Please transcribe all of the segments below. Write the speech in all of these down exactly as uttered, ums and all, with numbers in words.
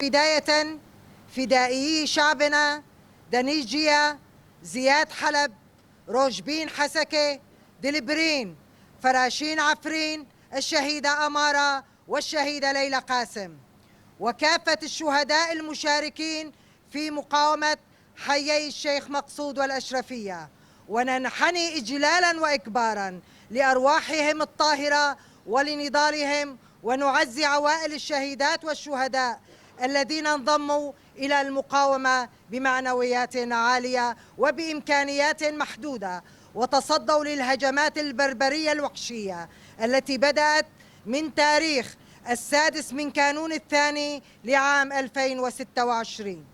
بداية، فدائيي شعبنا دنيس جيا، زياد حلب، روجبين حسكة، دلبرين، فراشين عفرين، الشهيدة أمارة والشهيدة ليلى قاسم، وكافة الشهداء المشاركين في مقاومة حيي الشيخ مقصود والأشرفية، وننحني إجلالا وإكبارا لأرواحهم الطاهرة ولنضالهم، ونعزي عوائل الشهيدات والشهداء الذين انضموا إلى المقاومة بمعنويات عالية وبإمكانيات محدودة، وتصدوا للهجمات البربرية الوحشية التي بدأت من تاريخ السادس من كانون الثاني لعام ألفين وستة وعشرين،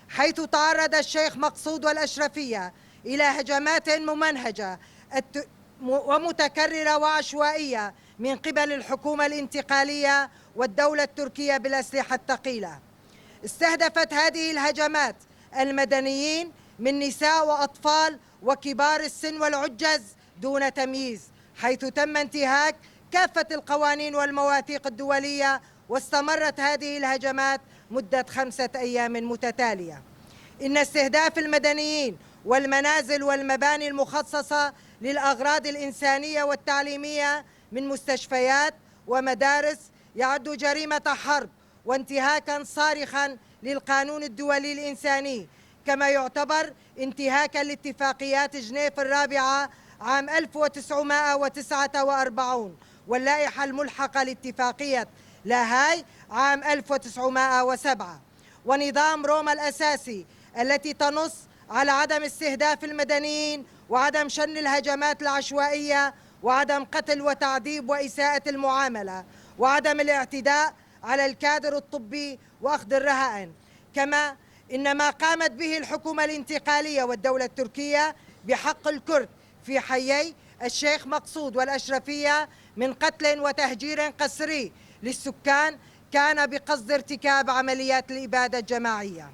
حيث تعرض الشيخ مقصود والأشرفية إلى هجمات ممنهجة الت-، م-، ومتكررة وعشوائية من قبل الحكومة الانتقالية والدولة التركية بالأسلحة الثقيلة. استهدفت هذه الهجمات المدنيين من نساء وأطفال وكبار السن والعجز دون تمييز، حيث تم انتهاك كافة القوانين والمواثيق الدولية، واستمرت هذه الهجمات مدة خمسة أيام متتالية. إن استهداف المدنيين والمنازل والمباني المخصصة للأغراض الإنسانية والتعليمية من مستشفيات ومدارس يعد جريمة حرب وانتهاكا صارخا للقانون الدولي الإنساني، كما يعتبر انتهاكا لاتفاقيات جنيف الرابعة عام ألف وتسعمائة وتسعة وأربعين واللائحة الملحقة لاتفاقية لاهاي عام ألف وتسعمائة وسبعة، ونظام روما الأساسي التي تنص على عدم استهداف المدنيين وعدم شن الهجمات العشوائية وعدم قتل وتعذيب وإساءة المعاملة وعدم الاعتداء على الكادر الطبي وأخذ الرهائن، كما إن ما قامت به الحكومة الانتقالية والدولة التركية بحق الكرد في حيي الشيخ مقصود والأشرفية من قتل وتهجير قسري للسكان كان بقصد ارتكاب عمليات الإبادة الجماعية.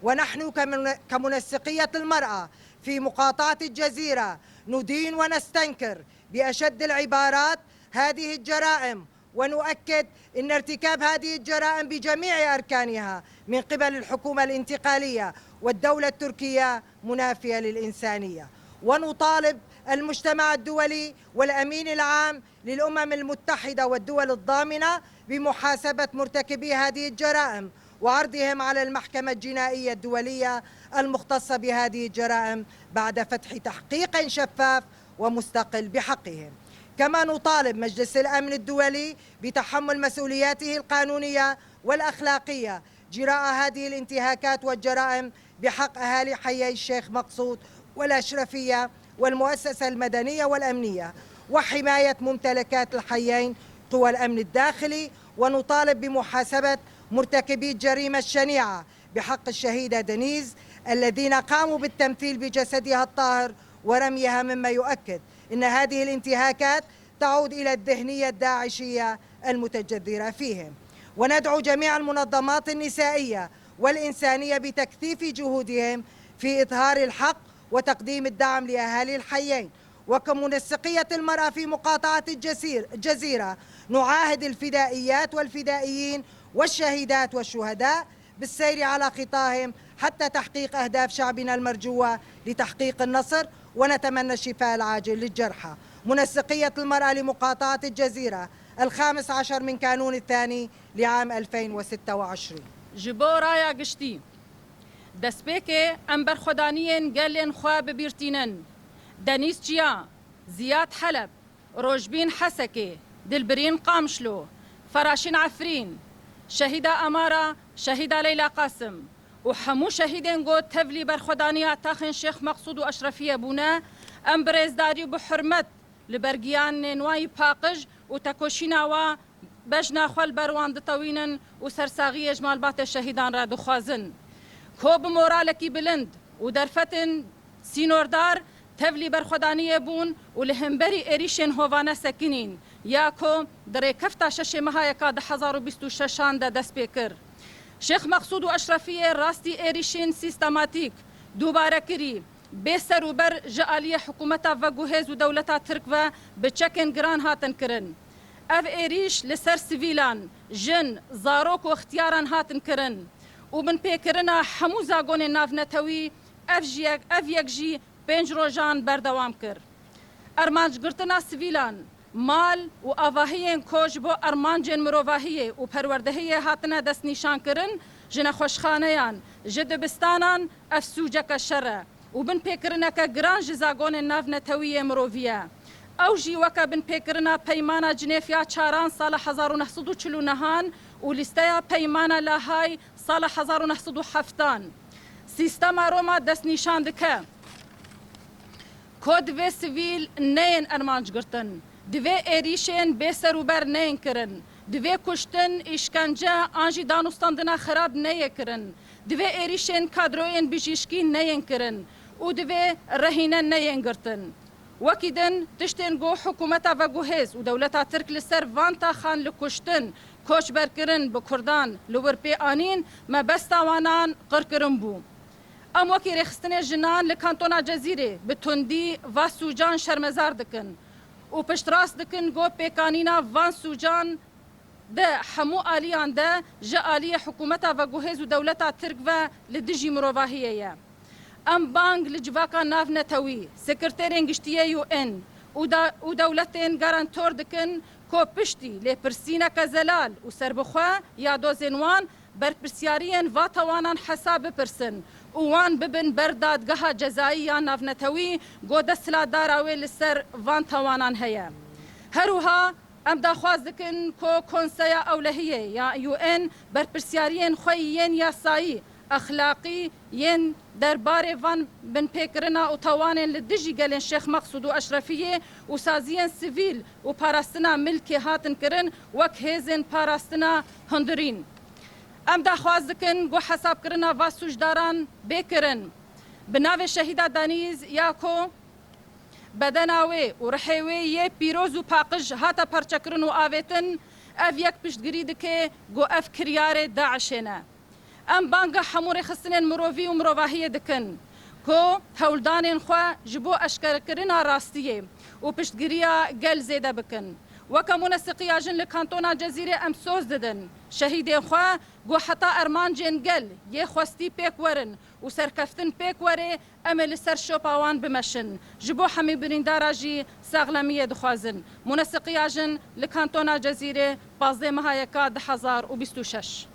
ونحن كمن-، كمنسقية المرأة في مقاطعة الجزيرة ندين ونستنكر بأشد العبارات هذه الجرائم، ونؤكد أن ارتكاب هذه الجرائم بجميع أركانها من قبل الحكومة الانتقالية والدولة التركية منافية للإنسانية، ونطالب المجتمع الدولي والأمين العام للأمم المتحدة والدول الضامنة بمحاسبة مرتكبي هذه الجرائم وعرضهم على المحكمة الجنائية الدولية المختصة بهذه الجرائم بعد فتح تحقيق شفاف ومستقل بحقهم. كما نطالب مجلس الأمن الدولي بتحمل مسؤولياته القانونية والأخلاقية جراء هذه الانتهاكات والجرائم بحق أهالي حيي الشيخ مقصود والأشرفية والمؤسسة المدنية والأمنية، وحماية ممتلكات الحيين قوى الأمن الداخلي، ونطالب بمحاسبة مرتكبي الجريمة الشنيعة بحق الشهيدة دنيز الذين قاموا بالتمثيل بجسدها الطاهر ورميها، مما يؤكد أن هذه الانتهاكات تعود إلى الذهنية الداعشية المتجذرة فيهم. وندعو جميع المنظمات النسائية والإنسانية بتكثيف جهودهم في إظهار الحق وتقديم الدعم لأهالي الحيين. وكمنسقية المرأة في مقاطعة الجزير-، الجزيرة، نعاهد الفدائيات والفدائيين والشهيدات والشهداء بالسير على خطاهم حتى تحقيق أهداف شعبنا المرجوة لتحقيق النصر، ونتمنى الشفاء العاجل للجرحى. منسقية المرأة لمقاطعة الجزيرة، الخامس عشر من كانون الثاني لعام ألفين وستة وعشرين. Ji bo raya giştî, destpêkê em berxwedaniyên gelên xwe bi bîr tînin. Denîz Çiya, Ziyad Heleb, Rojbîn Hesekê, Dilbirîn Qamişlo, Feraşîn Efrîn, Şehîda Amara, Şehîda Leyla Qasim û hemû şehîdên ku tevlî berxwedaniya taxên Şêx Meqsûd û Eşrefiyê bûne, em bi rêzdarî û bi hurmet li ber giyanên wan yî paqij û tekoşîna wan bejna xwe li ber wan ditewînin û sersaxiyê ji malbatê şehîdan re dixwazin. Ku bi moralekî bilind û derfetên sînordar tevlî berxwedaniyê bûn û li hemberî êrîşên hovane sekinîn, ya ku di rêkefta şeşê meha yeka du hezar û bîst û şeşan de dest pê kir. Şêx Meqsûd û Eşrefiyê rastî êrîşên sîstematîk, dubare kirî, bê ser û ber ji aliyê hikûmeta veguhêz û dewleta Tirk ve bi çekên giran hatin kirin. Ev êrîş li ser sivîlan, jin, zarok û ixtiyaran hatin kirin û binpêkirina hemû zagonên navnetewî, ev ji yek, ev yek jî pênc rojan berdewam kir. Armancgirtina sivîlan, mal û avahiyên ku ji bo armancên mirovahiyê û perwerdehiyê hatine destnîşankirin, ji nexweşxaneyan, ji dibistanan, ev sûceke şer e û binpêkirineke giran ji zagonên navnetewî yê mirovî ye. Ew jî weke binpêkirina Peymana Cinêf ya çaran sala hezar û neh sed û çil û nehan û lîsteya Peymana Lahay sala hezar û neh sed û heftan. Sîstema Roma destnîşan dike ku divê sivîl neyên armanc girtin, divê êrîşên bêserûber neyên kirin, divê kuştin, îşkence an jî danûstandina xirab neyê kirin, divê êrîşên kadroyên bijîşkî neyên kirin û divê rehîne neyên girtin. Wekî din, tiştên ku hikûmeta veguhêz û dewleta Tirk li ser van taxan li kuştin, koçberkirin bi Kurdan li wir pê anîn, mebesta wanan qirkirin bû. Em wekî rêxistinê jinan li kantona Cezîrê bi tundî va sûcan şermezar dikin û piştrast dikin ku pêkanîna van sûcan di hemû aliyan de ji aliyê hikûmeta veguhêz û dewleta Tirk ve li dijî mirovahiyê ye. Em bang li civaka navnetewî, sekreterên giştî yê U N û da-, û dewletên garantor dikin ku piştî lêpirsîneke zelal û serbixwe ya dozên wan berpirsiyariyên va tawanan hesab bipirsin û wan bibin ber dadgeha cezayî ya navnetewî ku desthilatdara wê li ser van tawanan heye. Her wiha em daxwaz dikin ku Konseya Ewlehiyê ya U N berpirsiyariyên xwe yên yasayî, exlaqî yên derbarê van binpêkirina û tawanên li dijî gelên Şêx Meqsûd û Eşrefiyê û saziyên sivîl û parastina milkê hatin kirin wek hêzên parastina hundirîn. Em daxwaz dikin ku hesabkirina va sûcdaran bê kirin. Bi navê Şehîda Danîz ya ku bedena wê û rihê wê yê pîroz û paqij hate parçekirin û avêtin, ev yek piştgirî dike ku ev kiryarê DAIŞê ne. Em banga hemû rêxistinên mirovî û mirovahiyê dikin ku hewldanên xwe ji bo eşkerekirina rastiyê û piştgiriya gel zêde bikin. Weke Muneseqiya Jin li Kantona Cezîrê em soz didin şehîdên xwe ku heta armancên gel yê xwestî pêk werin û serkeftin pêk were, em ê li ser şopa wan bimeşin. Ji bo hemî birîndara jî saxlemiyê dixwazin. Muneseqiya Jin li Kantona Cezîrê, pazdeh meha yeka du hezar û bîst û şeş.